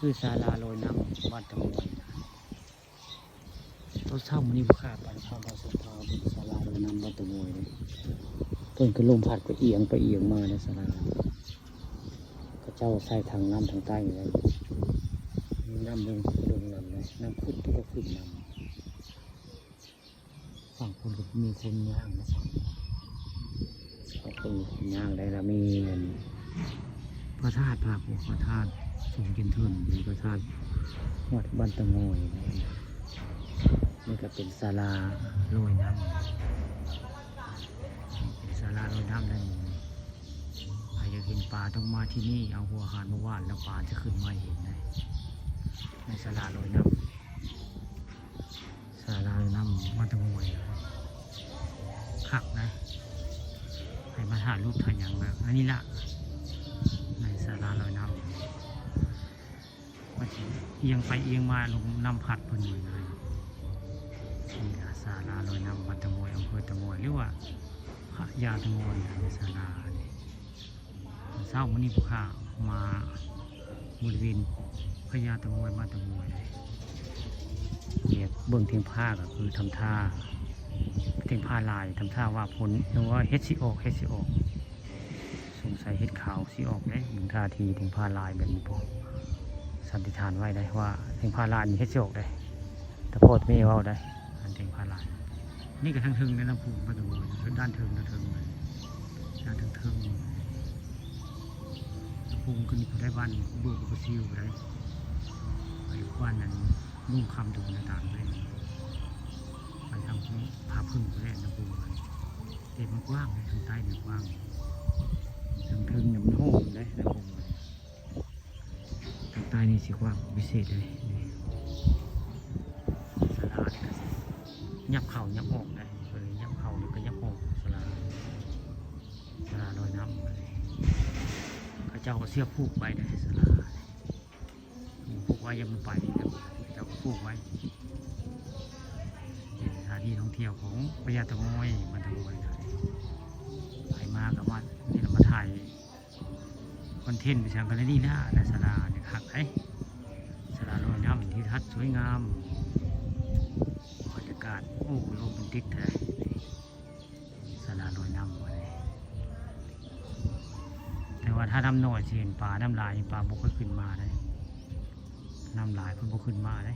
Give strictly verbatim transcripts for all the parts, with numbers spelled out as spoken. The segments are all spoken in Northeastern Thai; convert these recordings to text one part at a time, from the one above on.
คือศาลาลอยน้ำวัดตะมวยนะ ตอนเช้ามื้อนี้บ่ค่าปานความว่าศรัทธาเป็นศาลาลอยน้ำวัดตะมวยเลย เพิ่นก็ลมพัดไปเอียงไปเอียงมาในศาลา เขาเจ้าใส่ทางน้ำทางใต้อยู่เลย น้ำลงลงน้ำเลย น้ำขึ้นก็ขึ้นน้ำ ฝั่งคนก็มีคนย่างนะ ฝั่งคนย่างได้ละ มีอันพระธาตุ พระพุทธพระธาตุสูงจนเทิน มีพระธาตุวัดบ้านตะงอย นี่ก็เป็นศาลาลอยน้ำ เป็นศาลาลอยน้ำได้หมดเลย ใครอยากเห็นปลาต้องมาที่นี่ เอาหัวหารมาหว่านแล้วปลาจะขึ้นมาเห็นได้ ในศาลาลอยน้ำ ศาลาลอยน้ำวัดตะมวย คักนะ ให้มาถ่ายรูปถ่ายหยังนะ อันนี้ละ ในศาลาลอยน้ำ มันสิเอียงไปเอียงมาลมน้ำพัดเพิ่นอยู่นะ นี่ล่ะศาลาลอยน้ำวัดตะมวย อำเภอตะมวย หรือว่าพญาตะมวย ในศาลานี่ เช้ามื้อนี้ผู้ข้ามาบริเวณพญาตะมวย บ้านตะมวย เรียกเบิ่งเทียงผ้าก็คือทำท่า เทียงผ้าลาย ทำท่าว่าฝน หรือว่าเห็ดสิออก เห็ดสิออก สงสัยเห็ดขาวสิออกเด้ เบิ่งท่าทีเทียงผ้าลายแบบนี้บ่ สันนิษฐานไว้ได้ว่าเทียงผ้าลายนี่เห็ดสิออกเด้ แต่พ่อแต่แม่เว้าได้ อันเทียงผ้าลาย นี่ก็ทางเทิงในลำพูนบ้านตะมวย ด้านเทิง ด้านเทิง ด้านเทิงๆ ลำพูนขึ้นไปได้บ้านเบิกกระซิวได้ ไปบ้านนั้นนุ่งคำถึงในต่างเลย ไปทางผาพึ่งไปได้ลำพูน แต่มันกว้างเลย ทางใต้มันกว้าง ทางเทิงเนี่ยมันโฮมเลยลำพูน ทางใต้นี่สิกว้างพิเศษเลย นี่ศาลานี่ก็สิยับเข้ายับออกได้ เออ ยับเข้าแล้วก็ยับออก ศาลา ศาลาลอยน้ำ เขาเจ้าก็เสียบผูกไว้ได้ ศาลา ผูกไว้ยังมันไป เขาเจ้าก็ผูกไว้ เป็นสถานที่ท่องเที่ยวของพญาตะมอย บ้านตะมอยนะ ใครมาก็มา นี่เรามาถ่าย คอนเทนต์ไปทางกันนี่นะ ในศาลาเนี่ยคักเด้ ศาลาลอยน้ำที่ทัดสวยงาม บรรยากาศ โอ้ โรแมนติกแท้ ศาลาลอยน้ำวันนี้ แต่ว่าถ้าน้ำน้อยสิเห็นปลา น้ำหลายนี่ปลาบ่ค่อยขึ้นมาเด้ น้ำหลายเพิ่นบ่ขึ้นมาเด้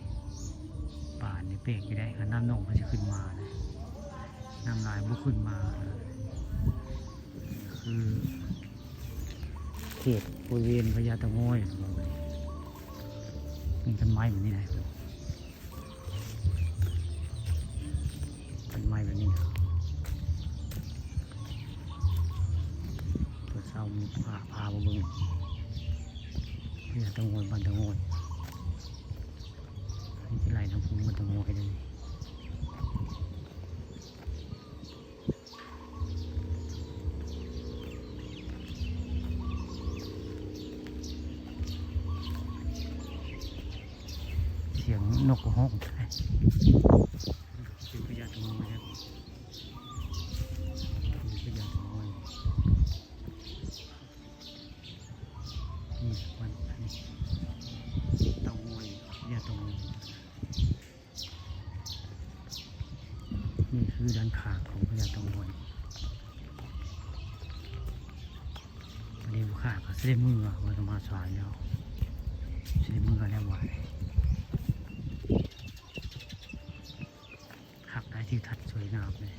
ปลานี่แปลกอยู่เด้ คันน้ำน้อยเพิ่นสิขึ้นมาเด้ น้ำหลายบ่ขึ้นมา คือเขตบริเวณพญาเต่างอย มีต้นไม้แบบนี้นะ ต้นไม้แบบนี้นะ ตอนเช้ามีพา พามาเบิ่งพญาเต่างอย บ้านเต่างอย นี่สิไหลน้ำพุงมาเต่างอยเลย เสียงนกก็ฮ้อง เป็นพญาเต่างอยครับ เป็นพญาเต่างอย นี่มัน อันนี้เต่างอย พญาเต่างอย นี่คือด้านข้างของพญาเต่างอย อันนี้ลูกค้าก็สิได้เมือ ว่าจะมาสายแล้ว สิได้เมือแล้วว่า คักได้ ทิวทัศน์สวยงามเลย